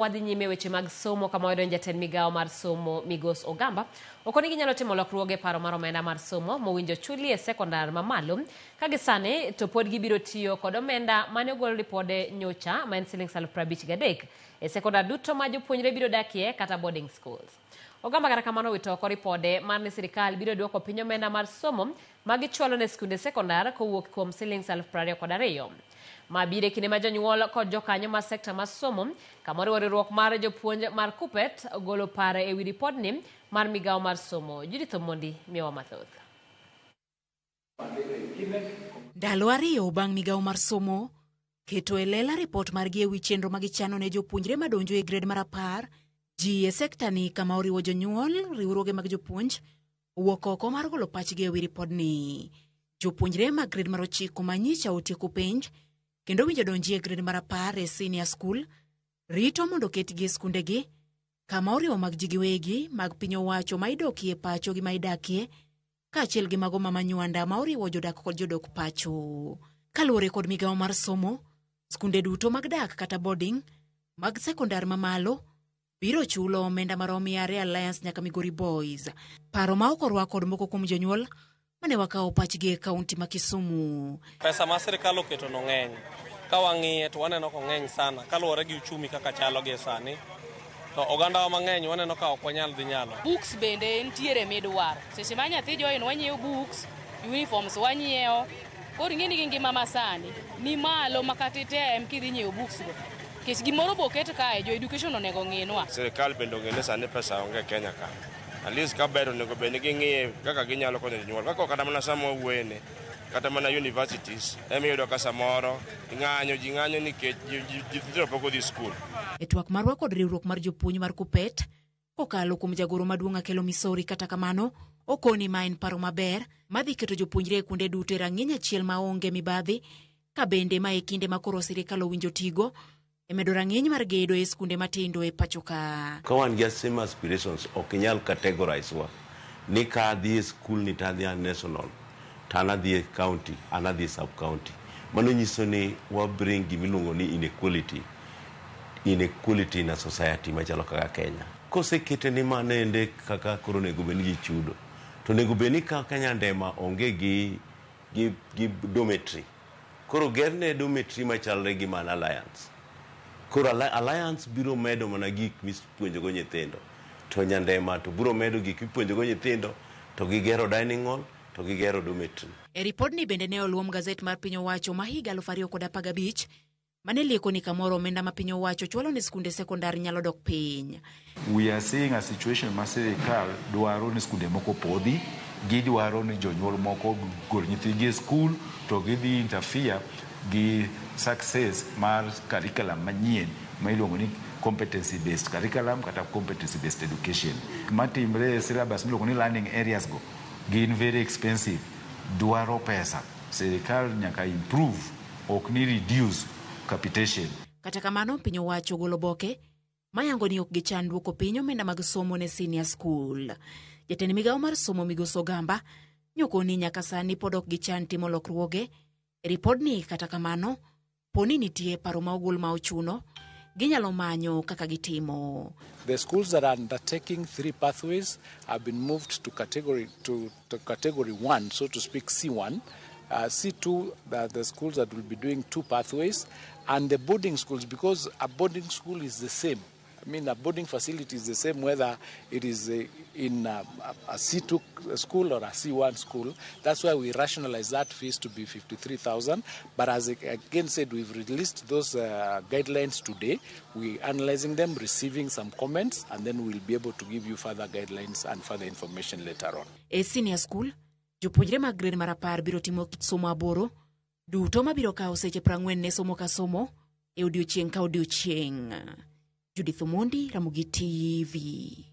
Wadhi nyime weche mag somo kama wayudo ni jatend migawo mar somo Migos Ogamba okoni ginyalo timo lokruoge e paro mar omenda mar somo mowinjo chuli e sekondar mamalo ka gisani to pod gibiro tiyo kod omenda mane ogol ripode nyocha ma en siling 53,000 e sekondar duto ma jopuonjre biro dakie kata boarding schools. Ogamba kata kamano owito oko ripode mar ni sirikal biro duoko piny omenda mar somo ma gichwalo ne skunde sekondar kowuok kuom siling 22,000. Ma biro e kinde ma jonyuol kod jokanyo mar sekta mar somo kama oriwo riwruok mar jopuonj mar KUPPET ogolo paro e wi ripodni mar migawo mar somo. Judith Omondi miyowa mathoth. Ndalo 2 bang' migawo mar somo keto e lela ripot margi e wi chenro ma gichano ne jopuonjre madonjo e grade mar 10, ji e sekta ni kama oriwo jonyuol, riwruoge mag jopuonj owuok oko mar golo pachgi e wi ripodni. Jopuonjre mag grade mar 9 ma nyicha otieko penj kendo winjo donji e grade mar 10 e senior school rito mondo oketgi e skundegi kama oriwo mag ji giwegi, mag piny owacho ma idokie pacho gi ma idakie, kaachiel gi mago ma manywanda ma oriwo jodak kod jodok pacho. Kaluwore kod migawo mar somo, skunde duto mag dak kata boarding mag sekondar mamalo biro chulo omenda marom yare Alliance nyaka Migori Boys. Paro ma ok orwak kod moko kuom jonyuol mane wakawo pachgi e kaunti ma Kisumu. Pesa ma sirikal oketo no ng'eny. Ka wang'iye to waneno ko ng'eny sana kaluwore gi uchumi kaka chalo gie sani. To ogandawa mang'eny waneno ka ok wanyal dhi nyalo. Books bende nitiere midwaro. Seche ma nyathi join wanyiewo books, uniforms wanyiewo. Koro ing'e ni gi ngima masani ni malo ma kata item kidhi nyiewo books go. Nikech gimoro bo oket kae, jo education onego ng'inwa. Sirikal bende ong'e ni sani pesa onge Kenya ka. At least ka ber onego bed ni ging'iye kaka ginyalo konyo jonyuol. Kaka kata mana sama wawuoye ni, kata mana universities ema iyudo ka samoro ng'anyo, ji ng'anyo nikech nyithindo pok odhi skul. E twak marwa kod riwruok mar jopuonj mar KUPPET, kokalo kuom jagoro maduong' Akelo Misori, kata kamano, okoni ma en paro maber madhi keto jopuonjre e kuonde duto e rang'iny achiel maonge mibadhi, ka bende ma e kinde ma koro sirikal owinjo tigo e medo rang'iny mar gedo e skunde matindo e pacho ka. Ka wan gi same aspirations, ok inyal categorize wa ni ka adhi e skul ni to adhi a national, to an adhi e county, an adhi e sub county. Mano nyiso ni wa bring gimiluongo ni inequality, inequality in a society machalo kaka Kenya. Kosekete ni mano ende kaka koro onego bed ni ji chudo, to onego bed ni kaka Nyandema onge gi dormitory. Koro gerne dormitory machalre gi man Alliance. Koro Alliance biro medo mana gik mipuonjogo nyithindo, to Nyandema to biro medo gik mipuonjogo nyithindo, to gigero dining hall, to gigero dormitory. E ripodni bende ne oluom gazet mar piny owacho ma higa 2015 mane lieko ni kamoro omenda ma piny owacho chwalo ne skunde sekondar nyalo dok piny. We are seeing a situation ma sirikal dwaro ni skunde moko podhi, gidwaro ni jonyuol moko gol nyithindgi e skul, to gidhi interfere gi success mar curriculum manyien ma iluongo ni competency based curriculum kata competency based education. Matimre e syllabus miluongo ni learning areas go gin very expensive, dwaro pesa. Sirikal nyaka improve, ok ni reduce capitation. Kata kamano, piny owacho ogolo oboke mayango ni ok gichan duoko piny omenda mag somo ne senior school. Jatend migawo mar somo Migosi Ogamba nyokoni nyaka sani pod ok gichan timo lokruoge e ripodni. Kata kamano, poni nitie paro ma ogol ma ochuno, ginyalo manyo kaka gitimo. The schools that are undertaking 3 pathways have been moved to category 1, so to speak, C1. C2, the schools that will be doing 2 pathways, and the boarding schools, because a boarding school is the same. I mean, a boarding facility is the same whether it is in a C2 school or a C1 school. That's why we rationalize that fees to be 53,000. But as I again said, we've released those guidelines today. We're analyzing them, receiving some comments, and then we'll be able to give you further guidelines and further information later on. E senior school, jopuonjre mag grade mar 10 biro timo kit somo 8 duto mabiro kawo seche 40 ne somo ka somo e odiochieng' ka odiochieng'. Judith Omondi, Ramogi TV.